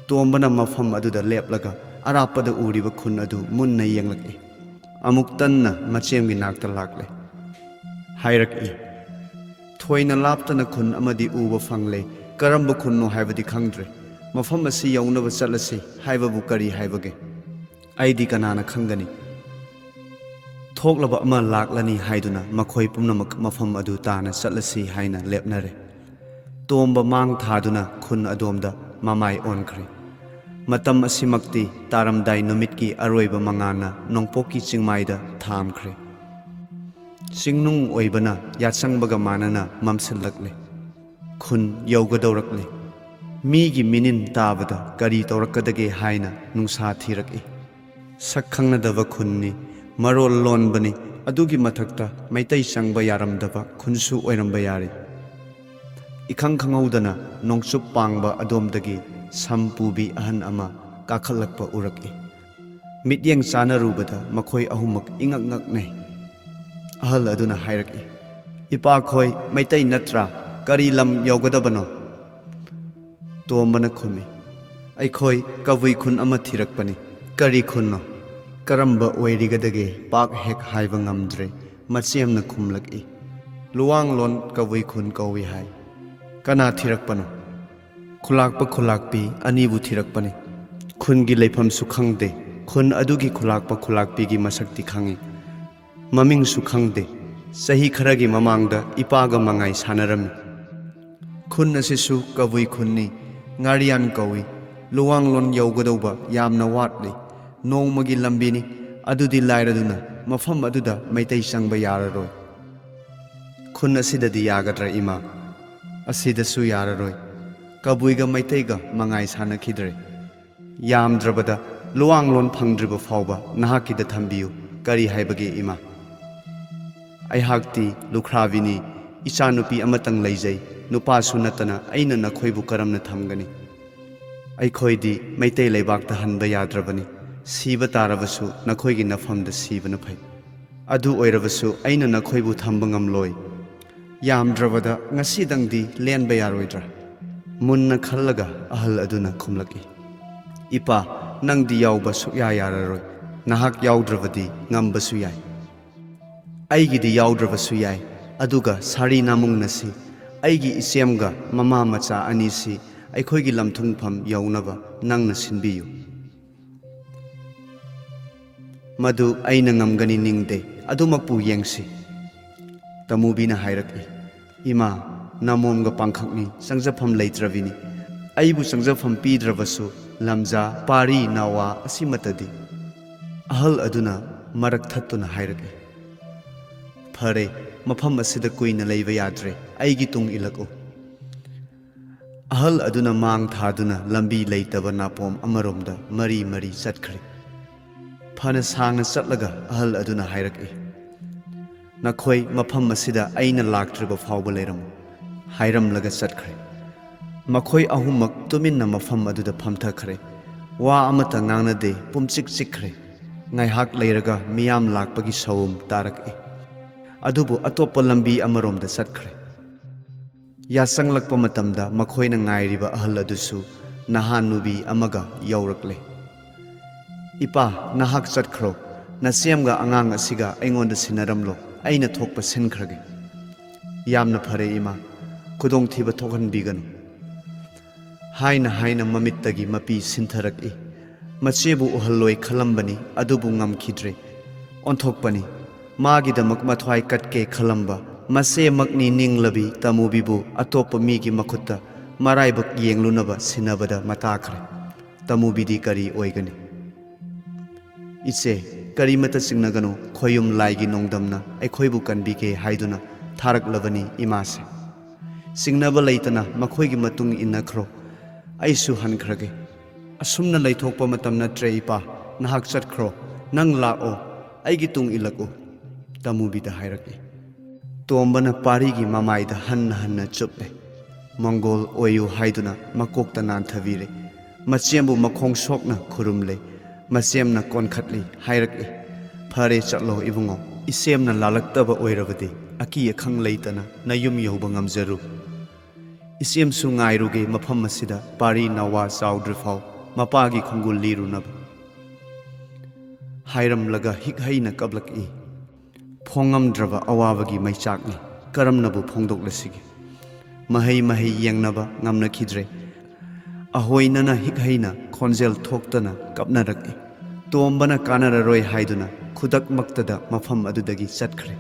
ꯇꯣꯝꯕꯅ ꯃꯐꯝ ꯑꯗꯨꯗ ꯂꯦꯞꯂꯒ ꯑꯔꯥꯞꯄꯗ ꯎꯔꯤꯕ ꯈꯨꯟ ꯑꯗꯨ ꯃꯨꯟꯅ ꯌꯦꯡꯂꯛꯏ꯫ ꯑꯃꯨꯛ ꯇꯟꯅ ꯃꯆꯦꯝꯒꯤ ꯅꯥꯛꯇ ꯂꯥꯛꯂꯦ꯫ ꯍꯥꯏꯔꯛꯏ, "ꯊꯣꯏꯅ ꯂꯥꯞꯇꯅ ꯈꯨꯟ ꯑꯃꯗꯤ ꯎꯕ ꯐꯪꯂꯦ꯫ ꯀꯔꯝꯕ ꯈꯨꯟꯅꯣ ꯍꯥꯏꯕꯗꯤ ꯈꯪꯗ꯭ꯔꯦ꯫ ꯃꯐꯝ ꯑꯁꯤ ꯌꯧꯅꯕ ꯆꯠꯂꯁꯤ ꯍꯥꯏꯕꯕꯨ ꯀꯔꯤ ꯍꯥꯏꯕꯒꯦ?" ꯑꯩꯗꯤ ꯀꯅꯥꯅ ꯈꯪꯒꯅꯤ? ꯊꯣꯛꯂꯕ ꯑꯃ ꯂꯥꯛꯂꯅꯤ ꯍꯥꯏꯗꯨꯅ ꯃꯈꯣꯏ ꯄꯨꯝꯅꯃꯛ ꯃꯐꯝ ꯑꯗꯨ ꯇꯥꯅ ꯆꯠꯂꯁꯤ ꯍꯥꯏꯅ ꯂꯦꯞꯅꯔꯦ꯫ ꯇꯣꯝꯕ ꯃꯥꯡ ꯊꯥꯗꯨꯅ ꯈꯨꯟ ꯑꯗꯣꯝꯗ ꯃꯃꯥꯏ ꯑꯣꯟꯈ꯭ꯔꯦ꯫ ꯃꯇꯝ ꯑꯁꯤꯃꯛꯇꯤ ꯇꯥꯔꯝꯗꯥꯏ ꯅꯨꯃꯤꯠꯀꯤ ꯑꯔꯣꯏꯕ ꯃꯉꯥꯜꯅ ꯅꯣꯡꯄꯣꯛꯀꯤ ꯆꯤꯡꯃꯥꯏꯗ ꯊꯥꯝꯈ꯭ꯔꯦ꯫ ꯆꯤꯡꯅꯨꯡ ꯑꯣꯏꯕꯅ ꯌꯥꯆꯪꯕꯒ ꯃꯥꯟꯅꯅ ꯃꯝꯁꯤꯜꯂꯛꯂꯦ꯫ ꯈꯨꯟ ꯌꯧꯒꯗꯧꯔꯛꯂꯦ꯫ ꯃꯤꯒꯤ ꯃꯤꯅꯤꯟ ꯇꯥꯕꯗ ꯀꯔꯤ ꯇꯧꯔꯛꯀꯗꯒꯦ ꯍꯥꯏꯅ ꯅꯨꯡꯁꯥ ꯊꯤꯔꯛꯏ꯫ ꯁꯛ ꯈꯪꯅꯗꯕ ꯈꯨꯟꯅꯤ, ꯃꯔꯣꯜ ꯂꯣꯟꯕꯅꯤ, ꯑꯗꯨꯒꯤ ꯃꯊꯛꯇ ꯃꯩꯇꯩ ꯆꯪꯕ ꯌꯥꯔꯝꯗꯕ ꯈꯨꯟꯁꯨ ꯑꯣꯏꯔꯝꯕ ꯌꯥꯔꯤ꯫ ꯏꯈꯪ ꯈꯪꯍꯧꯗꯅ ꯅꯣꯡꯆꯨꯞ ꯄꯥꯡꯕ ꯑꯗꯣꯝꯗꯒꯤ ꯁꯝ ꯄꯨꯕꯤ ꯑꯍꯟ ꯑꯃ ꯀꯥꯈꯠꯂꯛꯄ ꯎꯔꯛꯏ꯫ ꯃꯤꯠꯌꯦꯡ ꯆꯥꯅꯔꯨꯕꯗ ꯃꯈꯣꯏ ꯑꯍꯨꯝꯃꯛ ꯏꯉꯛ ꯉꯛꯅꯩ꯫ ꯑꯍꯜ ꯑꯗꯨꯅ ꯍꯥꯏꯔꯛꯏ, "ꯏꯄꯥꯈꯣꯏ ꯃꯩꯇꯩ ꯅꯠꯇ꯭ꯔꯥ? ꯀꯔꯤ ꯂꯝ ꯌꯧꯒꯗꯕꯅꯣ?" ꯇꯣꯝꯕꯅ ꯈꯨꯝꯃꯤ, "ꯑꯩꯈꯣꯏ ꯀꯕꯨꯏ ꯈꯨꯟ ꯑꯃ ꯊꯤꯔꯛꯄꯅꯤ꯫ ꯀꯔꯤ ꯈꯨꯟꯅꯣ? ꯀꯔꯝꯕ ꯑꯣꯏꯔꯤꯒꯗꯒꯦ? ꯄꯥꯛ ꯍꯦꯛ ꯍꯥꯏꯕ ꯉꯝꯗ꯭ꯔꯦ꯫" ꯃꯆꯦꯝꯅ ꯈꯨꯝꯂꯛꯏ, "ꯂꯨꯋꯥꯡꯂꯣꯟ ꯀꯕꯨꯏ ꯈꯨꯟ ꯀꯧꯏ ꯍꯥꯏ꯫" "ꯀꯅꯥ ꯊꯤꯔꯛꯄꯅꯣ?" "ꯈꯨꯂꯥꯛꯄ ꯈꯨꯂꯥꯛꯄꯤ ꯑꯅꯤꯕꯨ ꯊꯤꯔꯛꯄꯅꯤ꯫ ꯈꯨꯟꯒꯤ ꯂꯩꯐꯝꯁꯨ ꯈꯪꯗꯦ꯫ ꯈꯨꯟ ꯑꯗꯨꯒꯤ ꯈꯨꯂꯥꯛꯄ ꯈꯨꯂꯥꯛꯄꯤꯒꯤ ꯃꯁꯛꯇꯤ ꯈꯪꯏ꯫ ꯃꯃꯤꯡꯁꯨ ꯈꯪꯗꯦ꯫ ꯆꯍꯤ ꯈꯔꯒꯤ ꯃꯃꯥꯡꯗ ꯏꯄꯥꯒ ꯃꯉꯥꯏ ꯁꯥꯟꯅꯔꯝꯃꯤ꯫ ꯈꯨꯟ ꯑꯁꯤꯁꯨ ꯀꯕꯨꯏ ꯈꯨꯟꯅꯤ, ꯉꯥꯔꯤꯌꯥꯟ ꯀꯧꯏ꯫ ꯂꯨꯋꯥꯡꯂꯣꯟ ꯌꯧꯒꯗꯧꯕ ꯌꯥꯝꯅ ꯋꯥꯠꯂꯤ꯫ ꯅꯣꯡꯃꯒꯤ ꯂꯝꯕꯤꯅꯤ꯫ ꯑꯗꯨꯗꯤ ꯂꯥꯏꯔꯗꯨꯅ ꯃꯐꯝ ꯑꯗꯨꯗ ꯃꯩꯇꯩ ꯆꯪꯕ ꯌꯥꯔꯔꯣꯏ꯫" "ꯈꯨꯟ ꯑꯁꯤꯗꯗꯤ ꯌꯥꯒꯗ꯭ꯔꯥ ꯏꯃꯥ?" "ꯑꯁꯤꯗꯁꯨ ꯌꯥꯔꯔꯣꯏ꯫ ꯀꯕꯨꯏꯒ ꯃꯩꯇꯩꯒ ꯃꯉꯥꯏ ꯁꯥꯟꯅꯈꯤꯗ꯭ꯔꯦ꯫ ꯌꯥꯝꯗ꯭ꯔꯕꯗ ꯂꯨꯋꯥꯡꯂꯣꯟ ꯐꯪꯗ꯭ꯔꯤꯕ ꯐꯥꯎꯕ ꯅꯍꯥꯛꯀꯤꯗ ꯊꯝꯕꯤꯌꯨ꯫ ꯀꯔꯤ ꯍꯥꯏꯕꯒꯦ ꯏꯃꯥ?" "ꯑꯩꯍꯥꯛꯇꯤ ꯂꯨꯈ꯭ꯔꯥꯕꯤꯅꯤ꯫ ꯏꯆꯥꯅꯨꯄꯤ ꯑꯃꯇꯪ ꯂꯩꯖꯩ꯫ ꯅꯨꯄꯥꯁꯨ ꯅꯠꯇꯅ ꯑꯩꯅ ꯅꯈꯣꯏꯕꯨ ꯀꯔꯝꯅ ꯊꯝꯒꯅꯤ? ꯑꯩꯈꯣꯏꯗꯤ ꯃꯩꯇꯩ ꯂꯩꯕꯥꯛꯇ ꯍꯟꯕ ꯌꯥꯗ꯭ꯔꯕꯅꯤ꯫ ꯁꯤꯕ ꯇꯥꯔꯕꯁꯨ ꯅꯈꯣꯏꯒꯤ ꯅꯐꯝꯗ ꯁꯤꯕꯅ ꯐꯩ꯫ ꯑꯗꯨ ꯑꯣꯏꯔꯕꯁꯨ ꯑꯩꯅ ꯅꯈꯣꯏꯕꯨ ꯊꯝꯕ ꯉꯝꯂꯣꯏ꯫ ꯌꯥꯝꯗ꯭ꯔꯕꯗ ꯉꯁꯤꯗꯪꯗꯤ ꯂꯦꯟꯕ ꯌꯥꯔꯣꯏꯗ꯭ꯔꯥ?" ꯃꯨꯟꯅ ꯈꯜꯂꯒ ꯑꯍꯜ ꯑꯗꯨꯅ ꯈꯨꯝꯂꯛꯏ, "ꯏꯄꯥ, ꯅꯪꯗꯤ ꯌꯥꯎꯕ ꯁꯨꯛꯌꯥ ꯌꯥꯔꯔꯣꯏ꯫ ꯅꯍꯥꯛ ꯌꯥꯎꯗ꯭ꯔꯕꯗꯤ ꯉꯝꯕꯁꯨ ꯌꯥꯏ꯫ ꯑꯩꯒꯤꯗꯤ ꯌꯥꯎꯗ꯭ꯔꯕꯁꯨ ꯌꯥꯏ꯫ ꯑꯗꯨꯒ ꯁꯥꯔꯤ ꯅꯥꯃꯨꯡꯅꯁꯤ, ꯑꯩꯒꯤ ꯏꯆꯦꯝꯒ ꯃꯃꯥ ꯃꯆꯥ ꯑꯅꯤꯁꯤ ꯑꯩꯈꯣꯏꯒꯤ ꯂꯝꯊꯨꯡꯐꯝ ꯌꯧꯅꯕ ꯅꯪꯅ ꯁꯤꯟꯕꯤꯌꯨ꯫" "ꯃꯗꯨ ꯑꯩꯅ ꯉꯝꯒꯅꯤ ꯅꯤꯡꯗꯦ, ꯑꯗꯨꯃꯛꯄꯨ ꯌꯦꯡꯁꯤ꯫" ꯇꯃꯨꯕꯤꯅ ꯍꯥꯏꯔꯛꯏ, "ꯏꯃꯥ, ꯅꯃꯣꯝꯒ ꯄꯥꯡꯈꯛꯅꯤ, ꯆꯪꯖꯐꯝ ꯂꯩꯇ꯭ꯔꯕꯤꯅꯤ꯫ ꯑꯩꯕꯨ ꯆꯪꯖꯐꯝ ꯄꯤꯗ꯭ꯔꯕꯁꯨ ꯂꯝꯖꯥ, ꯄꯥꯔꯤ, ꯅꯥꯋꯥ ꯑꯁꯤꯃꯇꯗꯤ꯫" ꯑꯍꯜ ꯑꯗꯨꯅ ꯃꯔꯛ ꯊꯠꯇꯨꯅ ꯍꯥꯏꯔꯛꯏ, "ꯐꯔꯦ, ꯃꯐꯝ ꯑꯁꯤꯗ ꯀꯨꯏꯅ ꯂꯩꯕ ꯌꯥꯗ꯭ꯔꯦ, ꯑꯩꯒꯤ ꯇꯨꯡ ꯏꯜꯂꯛꯎ꯫" ꯑꯍꯜ ꯑꯗꯨꯅ ꯃꯥꯡ ꯊꯥꯗꯨꯅ ꯂꯝꯕꯤ ꯂꯩꯇꯕ ꯅꯥꯄꯣꯝ ꯑꯃꯔꯣꯝꯗ ꯃꯔꯤ ꯃꯔꯤ ꯆꯠꯈ꯭ꯔꯦ꯫ ꯐꯅ ꯁꯥꯡꯅ ꯆꯠꯂꯒ ꯑꯍꯜ ꯑꯗꯨꯅ ꯍꯥꯏꯔꯛꯏ, "ꯅꯈꯣꯏ ꯃꯐꯝ ꯑꯁꯤꯗ ꯑꯩꯅ ꯂꯥꯛꯇ꯭ꯔꯤꯕ ꯐꯥꯎꯕ ꯂꯩꯔꯝꯃꯨ," ꯍꯥꯏꯔꯝꯂꯒ ꯆꯠꯈ꯭ꯔꯦ꯫ ꯃꯈꯣꯏ ꯑꯍꯨꯝꯃꯛ ꯇꯨꯃꯤꯟꯅ ꯃꯐꯝ ꯑꯗꯨꯗ ꯐꯝꯊꯈ꯭ꯔꯦ꯫ ꯋꯥ ꯑꯃꯠꯇ ꯉꯥꯡꯅꯗꯦ, ꯄꯨꯝꯆꯤꯛ ꯆꯤꯛꯈ꯭ꯔꯦ꯫ ꯉꯥꯏꯍꯥꯛ ꯂꯩꯔꯒ ꯃꯤꯌꯥꯝ ꯂꯥꯛꯄꯒꯤ ꯁꯧꯎꯝ ꯇꯥꯔꯛꯏ꯫ ꯑꯗꯨꯕꯨ ꯑꯇꯣꯞꯄ ꯂꯝꯕꯤ ꯑꯃꯔꯣꯝꯗ ꯆꯠꯈ꯭ꯔꯦ꯫ ꯌꯥꯆꯪꯂꯛꯄ ꯃꯇꯝꯗ ꯃꯈꯣꯏꯅ ꯉꯥꯏꯔꯤꯕ ꯑꯍꯜ ꯑꯗꯨꯁꯨ ꯅꯍꯥ ꯅꯨꯕꯤ ꯑꯃꯒ ꯌꯧꯔꯛꯂꯦ꯫ "ꯏꯄꯥ, ꯅꯍꯥꯛ ꯆꯠꯈ꯭ꯔꯣ꯫ ꯅꯆꯦꯝꯒ ꯑꯉꯥꯡ ꯑꯁꯤꯒ ꯑꯩꯉꯣꯟꯗ ꯁꯤꯟꯅꯔꯝꯂꯣ꯫ ꯑꯩꯅ ꯊꯣꯛꯄ ꯁꯤꯟꯈ꯭ꯔꯒꯦ꯫" "ꯌꯥꯝꯅ ꯐꯔꯦ ꯏꯃꯥ, ꯈꯨꯗꯣꯡꯊꯤꯕ ꯊꯣꯛꯍꯟꯕꯤꯒꯅꯨ꯫" ꯍꯥꯏꯅ ꯍꯥꯏꯅ ꯃꯃꯤꯠꯇꯒꯤ ꯃꯄꯤ ꯁꯤꯟꯊꯔꯛꯏ꯫ ꯃꯆꯦꯕꯨ ꯎꯍꯜꯂꯣꯏ ꯈꯜꯂꯝꯕꯅꯤ, ꯑꯗꯨꯕꯨ ꯉꯝꯈꯤꯗ꯭ꯔꯦ꯫ ꯑꯣꯟꯊꯣꯛꯄꯅꯤ꯫ ꯃꯥꯒꯤꯗꯃꯛ ꯃꯊ꯭ꯋꯥꯏ ꯀꯠꯀꯦ ꯈꯜꯂꯝꯕ ꯃꯆꯦꯃꯛꯅꯤ ꯅꯤꯡꯂꯕꯤ ꯇꯃꯨꯕꯤꯕꯨ ꯑꯇꯣꯞꯄ ꯃꯤꯒꯤ ꯃꯈꯨꯠꯇ ꯃꯔꯥꯏꯕꯛ ꯌꯦꯡꯂꯨꯅꯕ ꯁꯤꯟꯅꯕꯗ ꯃꯇꯥꯈ꯭ꯔꯦ꯫ ꯇꯃꯨꯕꯤꯗꯤ ꯀꯔꯤ ꯑꯣꯏꯒꯅꯤ? "ꯏꯆꯦ, ꯀꯔꯤꯃꯇ ꯆꯤꯡꯅꯒꯅꯨ, ꯈꯣꯌꯨꯝ ꯂꯥꯏꯒꯤ ꯅꯣꯡꯗꯝꯅ ꯑꯩꯈꯣꯏꯕꯨ ꯀꯟꯕꯤꯒꯦ ꯍꯥꯏꯗꯨꯅ ꯊꯥꯔꯛꯂꯕꯅꯤ ꯏꯃꯥꯁꯦ꯫ ꯆꯤꯡꯅꯕ ꯂꯩꯇꯅ ꯃꯈꯣꯏꯒꯤ ꯃꯇꯨꯡ ꯏꯟꯅꯈ꯭ꯔꯣ꯫ ꯑꯩꯁꯨ ꯍꯟꯈ꯭ꯔꯒꯦ꯫" "ꯑꯁꯨꯝꯅ ꯂꯩꯊꯣꯛꯄ ꯃꯇꯝ ꯅꯠꯇ꯭ꯔꯦ ꯏꯄꯥ, ꯅꯍꯥꯛ ꯆꯠꯈ꯭ꯔꯣ꯫ ꯅꯪ ꯂꯥꯛꯑꯣ, ꯑꯩꯒꯤ ꯇꯨꯡ ꯏꯜꯂꯛꯎ꯫" ꯇꯃꯨꯕꯤꯗ ꯍꯥꯏꯔꯛꯏ꯫ ꯇꯣꯝꯕꯅ ꯄꯥꯔꯤꯒꯤ ꯃꯃꯥꯏꯗ ꯍꯟꯅ ꯍꯟꯅ ꯆꯨꯞꯂꯦ꯫ ꯃꯪꯒꯣꯜ ꯑꯣꯏꯌꯨ ꯍꯥꯏꯗꯨꯅ ꯃꯀꯣꯛꯇ ꯅꯥꯟꯊꯕꯤꯔꯦ꯫ ꯃꯆꯦꯝꯕꯨ ꯃꯈꯣꯡ ꯁꯣꯛꯅ ꯈꯨꯔꯨꯝꯂꯦ꯫ ꯃꯆꯦꯝꯅ ꯀꯣꯟꯈꯠꯂꯤ ꯍꯥꯏꯔꯛꯏ, "ꯐꯔꯦ, ꯆꯠꯂꯣ ꯏꯕꯨꯡꯉꯣ꯫ ꯏꯆꯦꯝꯅ ꯂꯥꯜꯂꯛꯇꯕ ꯑꯣꯏꯔꯕꯗꯤ ꯑꯀꯤ ꯑꯈꯪ ꯂꯩꯇꯅ ꯅꯌꯨꯝ ꯌꯧꯕ ꯉꯝꯖꯔꯨ꯫ ꯏꯆꯦꯝꯁꯨ ꯉꯥꯏꯔꯨꯒꯦ ꯃꯐꯝ ꯑꯁꯤꯗ ꯄꯥꯔꯤ ꯅꯋꯥ ꯆꯥꯎꯗ꯭ꯔꯤꯐꯥꯎ ꯃꯄꯥꯒꯤ ꯈꯣꯡꯒꯨꯜ ꯂꯤꯔꯨꯅꯕ꯫" ꯍꯥꯏꯔꯝꯂꯒ ꯍꯤꯛ ꯍꯩꯅ ꯀꯞꯂꯛꯏ꯫ ꯐꯣꯡꯉꯝꯗ꯭ꯔꯕ ꯑꯋꯥꯕꯒꯤ ꯃꯩꯆꯥꯛꯅꯤ꯫ ꯀꯔꯝꯅꯕꯨ ꯐꯣꯡꯗꯣꯛꯂꯁꯤꯒꯦ? ꯃꯍꯩ ꯃꯍꯩ ꯌꯦꯡꯅꯕ ꯉꯝꯅꯈꯤꯗ꯭ꯔꯦ꯫ ꯑꯍꯣꯏꯅꯅ ꯍꯤꯛ ꯍꯩꯅ ꯈꯣꯟꯖꯦꯜ ꯊꯣꯛꯇꯅ ꯀꯞꯅꯔꯛꯏ꯫ ꯇꯣꯝꯕꯅ ꯀꯥꯟꯅꯔꯔꯣꯏ ꯍꯥꯏꯗꯨꯅ ꯈꯨꯗꯛꯃꯛꯇꯗ ꯃꯐꯝ ꯑꯗꯨꯗꯒꯤ ꯆꯠꯈ꯭ꯔꯦ꯫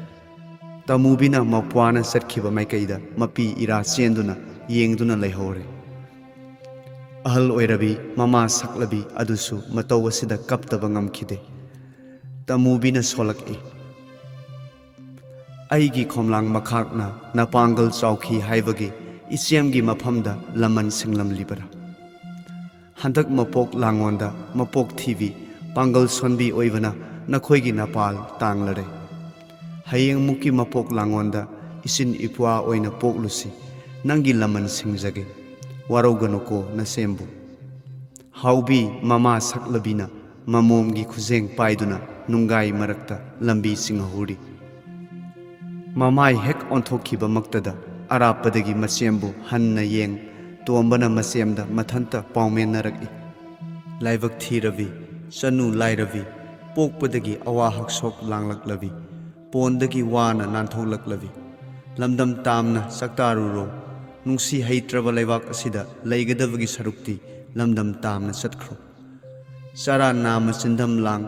ꯇꯃꯨꯕꯤꯅ ꯃꯧꯄ꯭ꯋꯥꯅ ꯆꯠꯈꯤꯕ ꯃꯥꯏꯀꯩꯗ ꯃꯄꯤ ꯏꯔꯥ ꯆꯦꯟꯗꯨꯅ ꯌꯦꯡꯗꯨꯅ ꯂꯩꯍꯧꯔꯦ꯫ ꯑꯍꯜ ꯑꯣꯏꯔꯕꯤ ꯃꯃꯥ ꯁꯛꯂꯕꯤ ꯑꯗꯨꯁꯨ ꯃꯇꯧ ꯑꯁꯤꯗ ꯀꯞꯇꯕ ꯉꯝꯈꯤꯗꯦ꯫ ꯇꯃꯨꯕꯤꯅ ꯁꯣꯜꯂꯛꯏ, "ꯑꯩꯒꯤ ꯈꯣꯝꯂꯥꯡ ꯃꯈꯥꯛꯅ ꯅꯄꯥꯡꯒꯜ ꯆꯥꯎꯈꯤ ꯍꯥꯏꯕꯒꯤ ꯏꯆꯦꯝꯒꯤ ꯃꯐꯝꯗ ꯂꯃꯟ ꯁꯤꯡꯂꯝꯂꯤꯕꯔꯥ? ꯍꯟꯗꯛ ꯃꯄꯣꯛ ꯂꯥꯡꯉꯣꯟꯗ ꯃꯄꯣꯛ ꯊꯤꯕꯤ ꯄꯥꯡꯒꯜ ꯁꯣꯟꯕꯤ ꯑꯣꯏꯕꯅ ꯅꯈꯣꯏꯒꯤ ꯅꯄꯥꯜ ꯇꯥꯡꯂꯔꯦ꯫ ꯍꯌꯦꯡꯃꯨꯛꯀꯤ ꯃꯄꯣꯛ ꯂꯥꯡꯉꯣꯟꯗ ꯏꯆꯤꯟ ꯏꯄ꯭ꯋꯥ ꯑꯣꯏꯅ ꯄꯣꯛꯂꯨꯁꯤ, ꯅꯪꯒꯤ ꯂꯃꯟ ꯁꯤꯡꯖꯒꯦ꯫ ꯋꯥꯔꯧꯒꯅꯨꯀꯣ ꯅꯁꯦꯝꯕꯨ"꯫ ꯍꯥꯎꯕꯤ ꯃꯃꯥ ꯁꯛꯂꯕꯤꯅ ꯃꯃꯣꯝꯒꯤ ꯈꯨꯖꯦꯡ ꯄꯥꯏꯗꯨꯅ ꯅꯨꯡꯒꯥꯏ ꯃꯔꯛꯇ ꯂꯝꯕꯤ ꯆꯤꯡꯍꯧꯔꯤ꯫ ꯃꯃꯥꯏ ꯍꯦꯛ ꯑꯣꯟꯊꯣꯛꯈꯤꯕꯃꯛꯇꯗ ꯑꯔꯥꯞꯄꯗꯒꯤ ꯃꯆꯦꯝꯕꯨ ꯍꯟꯅ ꯌꯦꯡ ꯇꯣꯝꯕꯅ ꯃꯆꯦꯝꯗ ꯃꯊꯟꯇ ꯄꯥꯎꯃꯦꯟꯅꯔꯛꯏ꯫ ꯂꯥꯏꯕꯛ ꯊꯤꯔꯕꯤ, ꯆꯅꯨ ꯂꯥꯏꯔꯕꯤ, ꯄꯣꯛꯄꯗꯒꯤ ꯑꯋꯥ ꯍꯛꯁꯣꯛ ꯂꯥꯡꯂꯛꯂꯕꯤ, ꯄꯣꯟꯗꯒꯤ ꯋꯥꯅ ꯅꯥꯟꯊꯣꯛꯂꯛꯂꯕꯤ, ꯂꯝꯗꯝ ꯇꯥꯝꯅ ꯆꯥꯛꯇꯥꯔꯨꯔꯣ꯫ ꯅꯨꯡꯁꯤ ꯍꯩꯇ꯭ꯔꯕ ꯂꯩꯕꯥꯛ ꯑꯁꯤꯗ ꯂꯩꯒꯗꯕꯒꯤ ꯁꯔꯨꯛꯇꯤ ꯂꯝꯗꯝ ꯇꯥꯝꯅ ꯆꯠꯈ꯭ꯔꯣ꯫ ꯆꯔꯥ ꯅꯥꯝꯃ ꯆꯤꯟꯗꯝ ꯂꯥꯡ,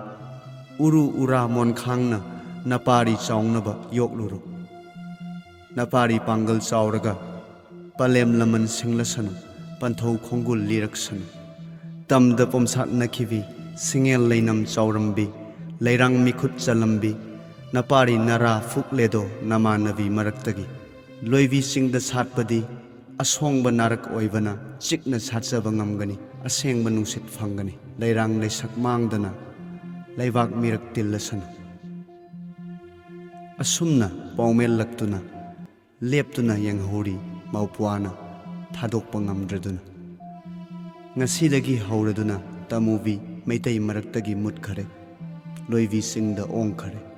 ꯎꯔꯨ ꯎꯔꯥ ꯃꯣꯟꯈꯥꯡꯅ ꯅꯄꯥꯔꯤ ꯆꯥꯎꯅꯕ ꯌꯣꯛꯂꯨꯔꯣ꯫ ꯅꯄꯥꯔꯤ ꯄꯥꯡꯒꯜ ꯆꯥꯎꯔꯒ ꯄꯂꯦꯝ ꯂꯃꯟ ꯁꯤꯡꯂꯁꯅꯨ, ꯄꯟꯊꯧ ꯈꯣꯡꯒꯨꯜ ꯂꯤꯔꯛꯁꯅꯨ꯫ ꯇꯝꯗ ꯄꯣꯝꯁꯥꯠꯅꯈꯤꯕꯤ ꯁꯤꯡꯉꯦꯜ ꯂꯩꯅꯝ ꯆꯥꯎꯔꯝꯕꯤ, ꯂꯩꯔꯥꯡ ꯃꯤꯈꯨꯠ ꯆꯂꯝꯕꯤ, ꯅꯄꯥꯔꯤ ꯅꯔꯥ ꯐꯨꯛꯂꯦꯗꯣ ꯅꯃꯥꯟꯅꯕꯤ ꯃꯔꯛꯇꯒꯤ꯫ ꯂꯣꯏꯕꯤ ꯆꯤꯡꯗ ꯁꯥꯠꯄꯗꯤ ꯑꯁꯣꯡꯕ ꯅꯥꯔꯛ ꯑꯣꯏꯕꯅ ꯆꯤꯛꯅ ꯁꯥꯠꯆꯕ ꯉꯝꯒꯅꯤ, ꯑꯁꯦꯡꯕ ꯅꯨꯡꯁꯤꯠ ꯐꯪꯒꯅꯤ, ꯂꯩꯔꯥꯡ ꯂꯩꯁꯛ ꯃꯥꯡꯗꯅ ꯂꯩꯕꯥꯛ ꯃꯤꯔꯛ ꯇꯤꯜꯂꯁꯅꯨ꯫ ꯑꯁꯨꯝꯅ ꯄꯥꯎꯃꯦꯜꯂꯛꯇꯨꯅ ꯂꯦꯞꯇꯨꯅ ꯌꯦꯡꯍꯧꯔꯤ ꯃꯧꯄ꯭ꯋꯥꯅ ꯊꯥꯗꯣꯛꯄ ꯉꯝꯗ꯭ꯔꯗꯨꯅ꯫ ꯉꯁꯤꯗꯒꯤ ꯍꯧꯔꯗꯨꯅ ꯇꯃꯨꯕꯤ ꯃꯩꯇꯩ ꯃꯔꯛꯇꯒꯤ ꯃꯨꯠꯈꯔꯦ, ꯂꯣꯏꯕꯤ ꯆꯤꯡꯗ ꯑꯣꯡꯈꯔꯦ꯫